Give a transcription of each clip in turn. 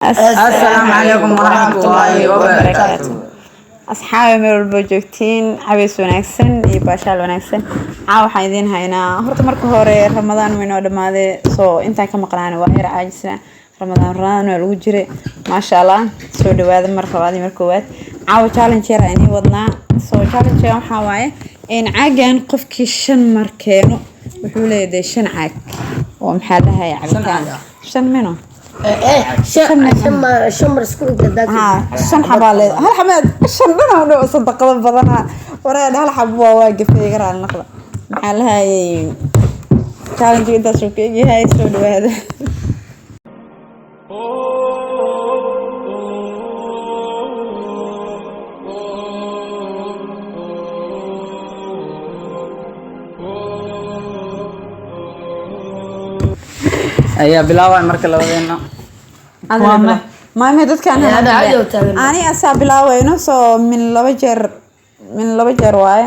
Assalaamu calaykum waraxmatullaahi wabarakaatu. Asxaabi, meel walba joogtiin, cabays wanaagsan iyo baashaal wanaagsan. Caa waxaan idiin haynaa horta marka hore Ramadaan waynoo dhamaaday, soo intaan ka maqnaana waa yar caajisna. Ramadaan Ramadaan waa lagu jiray, maasha Allah. Soo dhawaada mar labaad iyo mar koowaad. Caawa challenge yar aan idiin wadnaa. Soo challenge waxaa waaye in caagan qofkii shan mar keeno wuxuu leeyahay shan caag oo maxaa lahaya cabitaan. Caag ah? Shan mino. Shan mar isku xigta. Haa, shan xabaa leed, hal xabaad shan dhan oo dhow sadaqada badanaa wareer. Hal xab waa gafay, iga raali noqda. Maxaa lahayay, challenge intaas uu ka egyahay. Soo dhawaada. Ayaa bilaabay marka labadeena. Maame dadkan. Hada caadi oo taagan. Ani asaa bilaawayno, soo min laba jeer, min laba jeer waaye,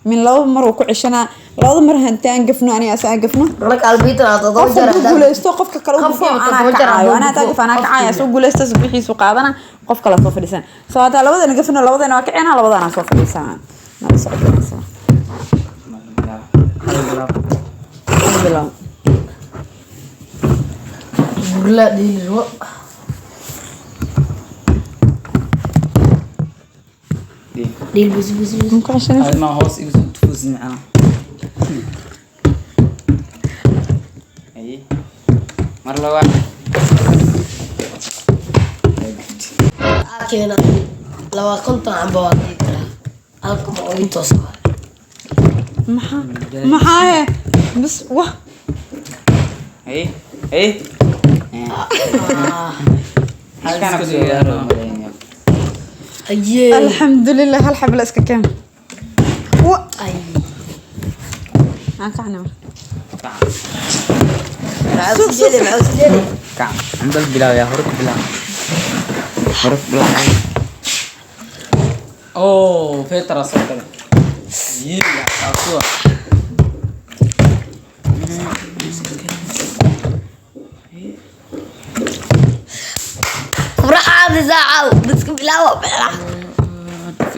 min laba mar uu ku ceshanaa. Labada mar hantaan gafno, ani asaa gafno. Marka albiita todoba qofka jeer. hadduu guuleysto, qofka kale uu gufo. Qofkiiba anaa 7 jeer kacaayo hadduu anaa gufo, taagif anaa kacaayo. qofkiiba. Soo guuleysta wixiisu qaadana, qof kale soo fadhiisan. Soo haddaa labadana gafno, labadana waa kacina, labadana soo fadhiisan. Nala socod wanaagsan. Hal bilaab. Bilow. Burla dhiili rabo. Dhiil bus bus bus. Ma ku ceshanaysa? Adima hoos igu soo tufuusin macnaha. Aye. Mar labaad. Keena laba 50 camba waa dhihi karaa, halka boqol ii toos waa. Maxaa maxaa he bas wah. Aye. Aye. Halkaan ku soo yaaro. Ayee. Alxamdulilah, hal xabla iska keen wa. Ay. Aan kacna marka. Maxaa usii jeedi? Maxaa usii jeedi? Kac. Cambal bilaab yaa, hore ku bilaab. Hore ku bilaab. Oh, Petra soo kale. Yiya, taasuwa. Furaxaadi saacaw biska bilaawa bela.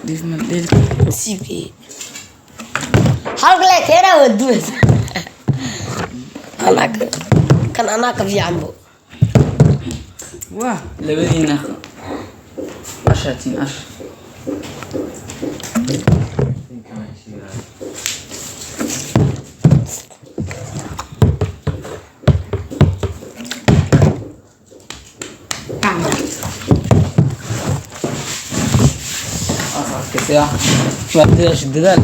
Dhif ma dhil. Nasiibkii halka le keenaa waa dubaysa. Anaa kan anaa ka fiican bo. Wah, labadiina. Ashaatiin ash. Kacna. Arkaysaa. Waa dadaasha dadaal.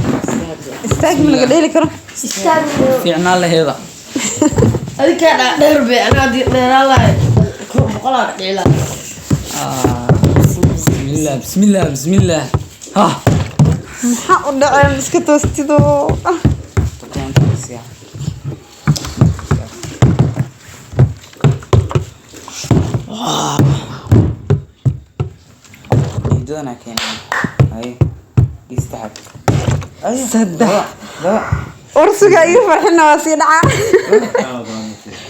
Istaag ma laga dheeli karo? Istaag. Fiicnaan laheeda. Adinkaa dhaa dheer be, anaa haddii dheeraan lahay boqolaa ka dhici lahaa. Ah, bismillah, bismillah, bismillah. Ha. Maxaa u dhaceen iska toostido? Ciidadana keenay. Ay. Istaag. Saddex. Laba. Ursuga iyo farxina waa sii dhacaa.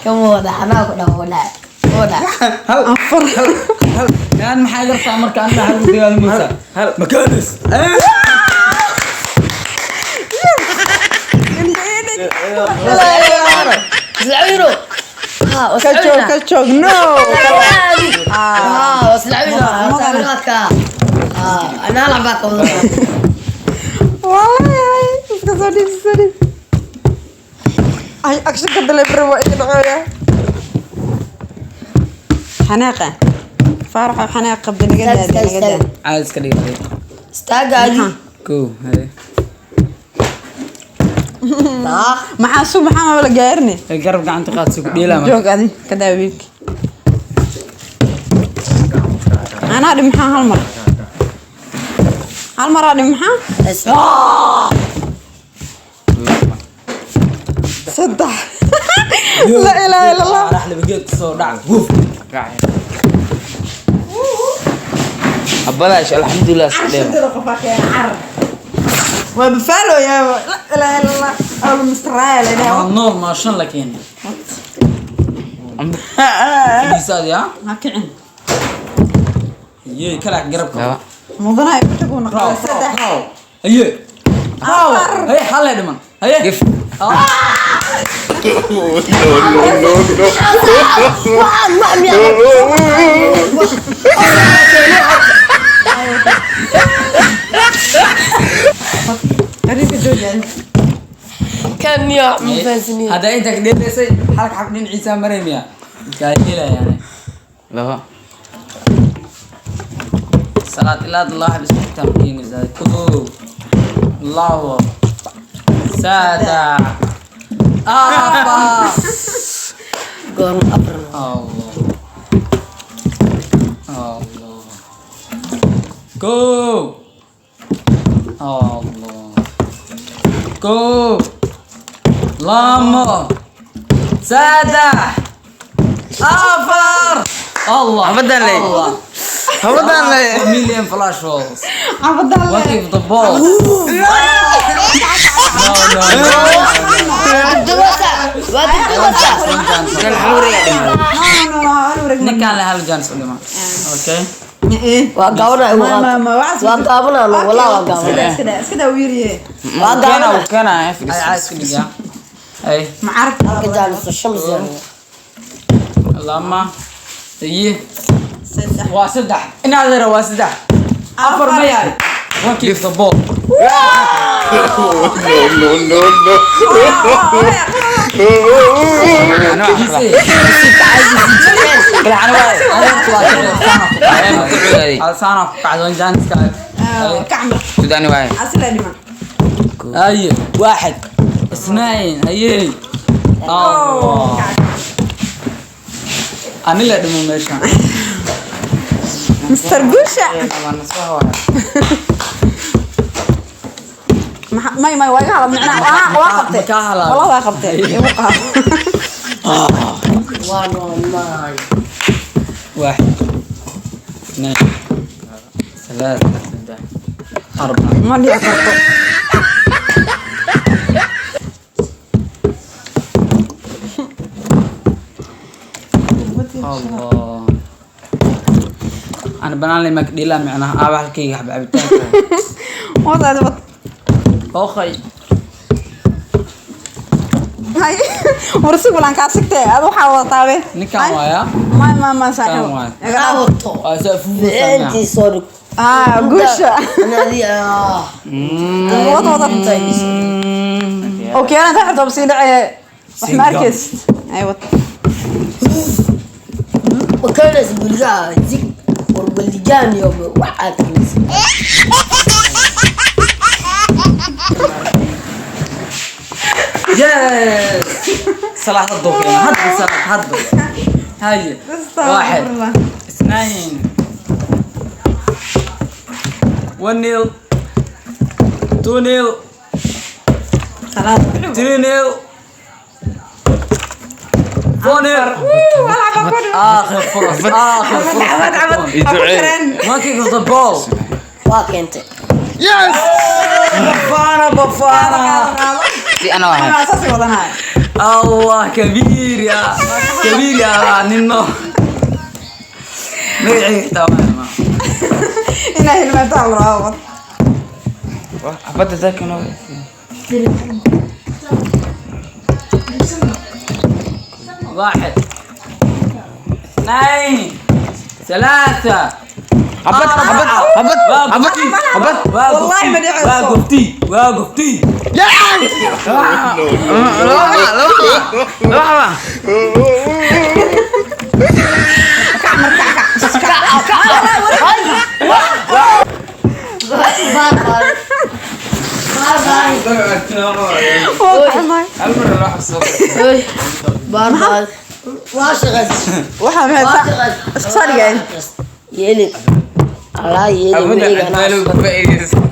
Kama wada anaa ku dhaa wada wada. Hal. Afar. Hal. Kan maxaa gartaa marka anna hal u dagaalmaysa? Hal. Makanis. Islacawino ha. Ka joog, ka joog, no. Ha, islacawino ka ha, anaa lacbaa ka wada. Wallahi iska soo dhiib, soo dhiib. Ay, akshanka delivery waa iga dhacooya. Xanaaqa Faaraxo, xanaaqa qabda, naga daadi, naga daa. Caad iska dhigay. Istaaga adi. Go. Hay. Maxaa sug, maxaa maba la gaarini. Ay, garab gacanta qaad si ku dheelaa marka. Joog adi, ka daa wiilki. Anaa dhib, maxaa hal mar, hal maraa dhib, maxaa saddex, laa ilaaha illa Allah. Rax laba geed kusoo dhac. Wuf. Abadash, alxamdulilah, iska dheema. Cashadada qofaa keena carar waa bafaaloyaa, laa ilaaha illa Allah, awla mistraaya la dhahaa. Nool maa shan la keenay. Fadhiisaadi ha. Ha kicin. Yey, kala garabka. Laba. Mudanaha igu uu noqday saddex. Haye. Haye, hal dhiman. Haye. Gif. Waxaan wax miyaa? Arrinka jooji. Kan miyaa ma fahansaniin. Hadda inta ka dheereysay halka xab dhinaciisa maray miya? Kaa yeelayaan. Laba. Salaad ilaa Allah bismi tamkiin zaad. Kow. Allahu. Saddex. Afar. Goorma afar? Allah. Allah. Kow. Allah. Kow. Labo. Saddex. Afar. Allah. Habadan leh. Allah. Habadan leh. Million flash rolls. Cabadaan What leh. if the ball? No, no, no. Dugasa. Waa dugasa. Kan hal wareeg dhiman. No, no, hal wareeg ma. Ninkaan leh hal chance u dhiman. Okay. Waa gaabanaa igu Ma- qaata. waxaas- Waa gaabanaa no, walaa waa Iska daa, gaabanaa. iska daa, iska daa wiiriye. Waa Keena gaabanaa. uu keenaa. Ay, ay, iska dhigaa. Ay, Ma carabta. Halka jaaliso shams yahay. lama. Iyo. Saddex. Waa saddex. Inaad yara waa saddex. Afar ma yahay. One kick the ball. No, no, no. Kiise. Kala waay. Saana ku kacdoon jaaniska. Kacmar. Sudaani waay. Asila dhiman. Ay, واحد اثنين هي الله أنا اللي أدمو ماشي. Mr. Gusha. May may waa iga halab micnaha waa qabtay. Ma kaa halaabay? Wallah waa qabtay. Igu qaad. One on nine. واحد اثنين ثلاثة أربعة. Ma dhici karto. الله أنا بنان لي مكديلا معناها أبا halkayga xab cabitaanka. Wadaad wad. Okay. Hay. Warsi bulan kaa sigtay. Ad waxaa wadataa be. Ninkaan waaya. May may may saaxiib. Kan waaya. Iga Kaa dhaaf. wato. Waa soo fuufuusan. Intii soo dhig. Ah, Gusha. Ana adi ah. Wad wada. Okay, ana taxta sii dhacay. Wax ma arkaysid. Ay wad. Wakaanas guriga zig war baldigaan iyo wax aad keenaysa. Yes. صلاح الضوء هد صلاح هد هاي واحد اثنين 1-0 2-0 Khalaas. 3-0 4-0. آخر فرص آخر فرص. عبد عبد. Iducee. One kick of the ball. Waa keentay. Yes. بفانا بفانا. Si ana waay. Saasay wadanaya. الله كبير يا كبير يا نينو magacayga xitaa waa Inaa hilmaantaa la rabaa. Habada zaakin. واحد اثنين ثلاثة. Habad habad habad habad habad. والله ما دعي. واقفتي واقفتي. Laba laba laba. Kac mar kac kac. Bye bye. Bye bye. Waa kaxmay. Hal mar loo xabsado. Bye bye. Waa shaqays. Waxaa Waa maxay shaqays. Isku soo dhigayn. Yeelin. Allah yeelin. Habada Weliga anaa cadaalad ku faa'iideysan.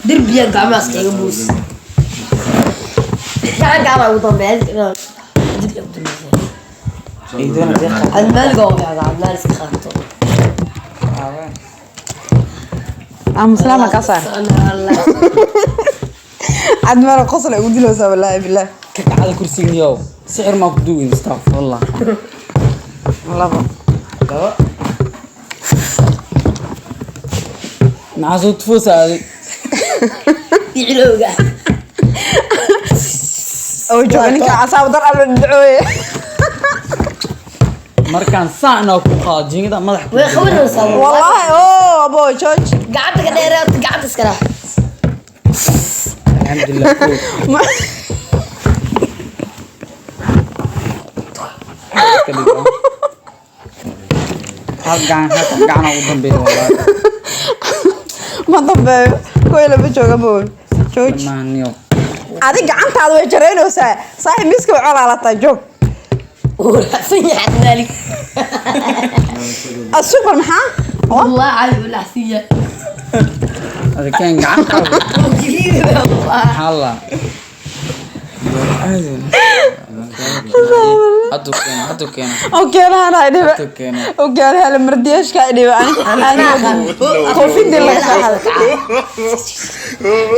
Derbiga gacmaha iskaga buus. Gacan gacmaha ugu dambeeya. Derbiga ugu dambeeya. Cadmaaliga oo fiicnaa, cadmaal iska qaato. Ah, muslaama ka saar. Cad meel qosol ay ugu dileysaa wallaahi billaah. Ka kacda kursiga yow sixir maa ku duugin astaqfirullah. Labo. Laba. Maxaa soo tufuusa adig? Icilowga. Oo jooga ninka asaab dar allo dhacooye. Markaan saa inaa ku qaado jiingada madax ku Way qabanaysaa. Wallahi oo abo George. Gacanta ka dheeraad, gacanta iska raax. Alxamdulilah, kow. Iska dhigo. Hal gacan, hal gacan ugu dambeeya wallahi. Ma dambeeyo. Kuwa lama jooga bo. George. Dhammaaniyo. Adi gacantaada way jaraynaysaa. Saaxiib miiska way colaalataa joog. Wuu raacsan yahay Cabdimaalik. Super maxaa? Oh. Wallah cali wuu raacsan yahay. Adikeen gacan qabo. Wuu gariiraya, wallah. Maxaa la? Hadduu keeno, hadduu keeno. Okeelahan ay dhiba. Hadduu keeno. Okeelaha mardiyaashka ay dhiba. Ani koofidii laga soo xaday.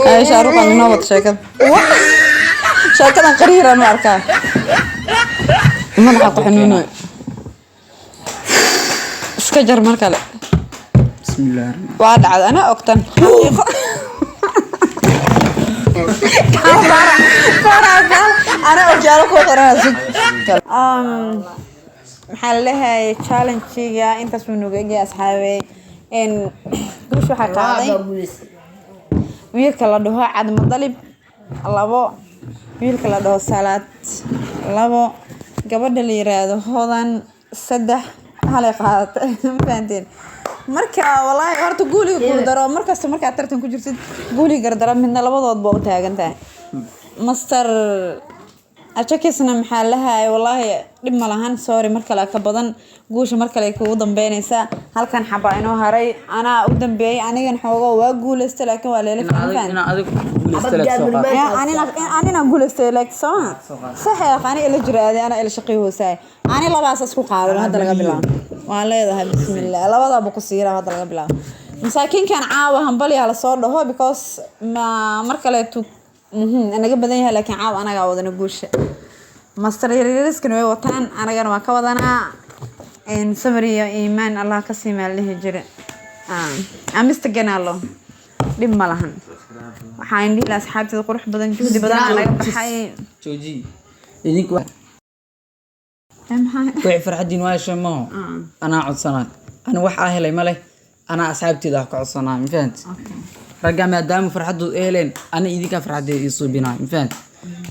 Ay Shaaruqan inoo wad sheekada. Sheekadan qariiraan u arkaa. Madaxa ku xanuunayo. Iska jar mar kale. Bismillaah. Waa dhacday anaa ogtan. Xaqiiqo. Kaal faarax, faarax kaal. Anaa ogyaalo ku xiranaa sug. Maxaa la leeyahay challenge-ga intaas wuu nooga egyahay asxaabey. Guusha waxaa qaaday Waa guuleystay. wiilka la dhaho Cabdimutalib labo, wiilka la dhaho Salaad labo, gabadha la yiraahdo Hodan saddex, halay qaadatay. Ma fahanteen? Marka wallaahi horta guuliga guuldaro markasta markaad tartan ku jirtid guuliga gardaro midna labadoodba u taagan tahay. Master Ajakisna maxaa lahaay wallaahi dhib ma lahan, sorry, mar kale ka badan guusha mar kale ay kugu dambeynaysaa. Halkan xabaa inoo haray, anaa u dambeeyay, anigan xoogo waa guuleystay laakiin waa leela Inaa adig faham. Inaa adig guulaysta leed soo qaad. Ya, anina guuleystay laakiin soo ma sax ee ani ila jiraade ana ila shaqii hoosaay ani labaas isku qaadano hadda laga bilaabo waan leedahay bismillah labadaba ku siira hadda laga bilaabo. Masaakiinkan caawa hambali hala soo dhaho because ma mar kaleetu naga badan yahay laakiin caawa anagaa wadana guusha. Master yaryariskana way wataan, anagana waan ka wadanaa. Samir iyo iimaan Allah ka sii maal dhihi jire. Amista ganalo dhib ma lahan. Waxaan dhihi lahaa asxaabteeda qurux badan, juhdi badan aa naga baxay. Jooji. Idinku Maxaa? Wixii farxadiin waa heshay maaho. Anaa codsanaa. Ani wax aa helay ma leh. Anaa asxaabteeda wax ka codsanaa, ma fahanti? Ragga maadaama farxadooda ay heleen, ani idinkaa farxadeeda ii suubinaa, ma fahanti?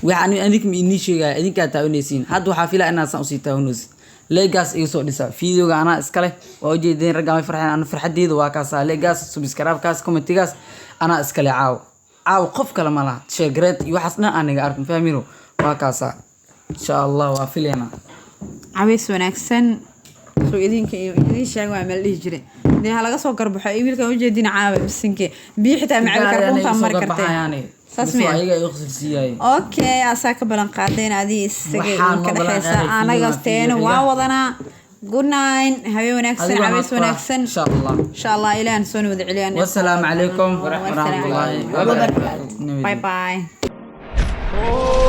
Wax ani idinka ma idin sheegaya, idinkaa taawanaysiin. Hadda waxaa filaa inaad saan usii taawanaysid. Legaas iga soo dhisa. Videoga anaa iska leh. Waa ujeedeen ragga way farxeen, ani farxadeeda waa kaasaa. Legaas, subscribe-kaas, comment-gaas anaa iska leh caawa. Caawa qof kale ma laha. Share gareed iyo waxaas dhan aniga ark, ma fahmino? Waa kaasaa. Insha Allah waa filaynaa. Caways wanaagsan soo idinka iyo idiin sheeg waa meel dhihi jire dee ha laga soo garbaxo ay wiilkan ujeedin caawa bisinke biyo xitaa ma cabi kara runtaa mari kartee saas miya. Ayaga igu qosolsiiyay. Okay, asaa ka balan qaadeen adii isaga Waxaa ka noo balan dhexeysa qaaday anaga video teena video waa xiga. Wadanaa good night, habeen wanaagsan, Adiguna caways wanaagsan. Insha Allah. Insha Allah ilaahan soo wada celiyaan. Wassalaamu calaykum waraxmatullaahi wabarakaatuh. Bye bye. Oh.